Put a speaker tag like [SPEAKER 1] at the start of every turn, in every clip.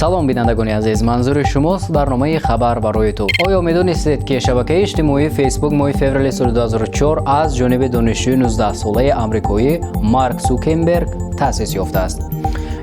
[SPEAKER 1] Салом, бинандагони азиз, манзури шумост барномаи «Хабар барои ту». Оё медонистед, ки шабакаи иҷтимоии Фейсбук моҳи феврали соли 2004 аз ҷониби донишҷӯи 19-солаи амрикоӣ Марк Сукенберг таъсис ёфтааст?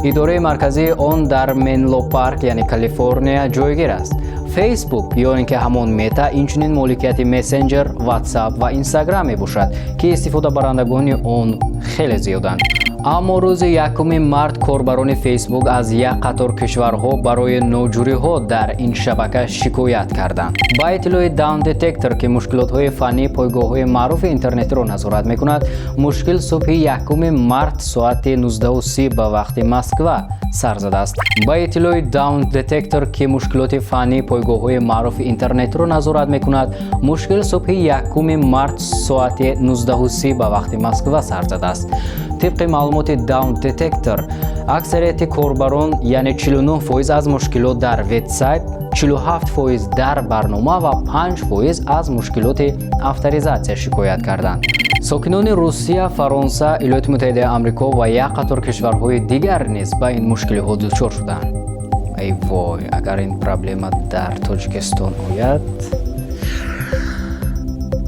[SPEAKER 1] Идораи марказии он дар Менло Парк, яъне Калифорния, ҷойгир аст. Фейсбук ё ин ки ҳамон Мета инчунин моликияти мессенҷер Ватсап ва Инстаграм мебошад, ки истифодабарандагони он хеле зиёданд. Аммо рӯзи 1 март корбарони Фейсбук аз як қатор кишварҳо барои ноҷӯриҳо дар ин шабака шикоят карданд. Ба иттилои Даун Детектор, ки мушкилотҳои фаннии пойгоҳҳои маъруфи интернетиро назорат мекунад, мушкил субҳи 1 март соати 19:30 ба вақти Москва сар задааст. Ба иттилои Даун Детектор, ки мушкилоти фаннии пойгоҳҳои маъруфи интернетиро назорат мекунад, мушкил субҳи 1 март соати 19:30 ба вақти Москва сар задааст. Тибқи маълумоти Даун Детектор, аксарияти корбарон, яъне 49%, аз мушкилот дар вебсайт, 47% дар барнома ва 5% аз мушкилоти авторизатсия шикоят карданд. Сокинони Русия, Фаронса, Иёлоти Муттаҳидаи Амрико ва як қатор кишварҳои дигар низ ба ин мушкилиҳо дучор шуданд. Эй вой, агар ин проблема дар Тоҷикистон ояд,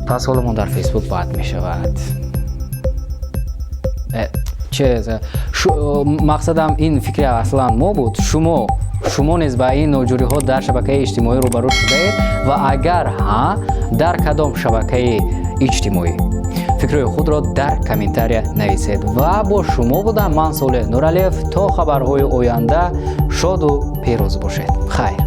[SPEAKER 1] пас ҳоламон дар Фейсбук бад мешавад. Че мақсадам ин фикри аслан мо буд. Шумо низ ба ин ноҷӯриҳо дар шабакаи иҷтимоӣ рӯбарӯ шудаед ва агар ҳа, дар кадом шабакаи иҷтимоӣ? Фикрҳои худро дар комментария нависед. Ва бо шумо будам ман, Солеҳ Нуралиев. То хабарҳои оянда шоду пирӯз бошед. Хайр.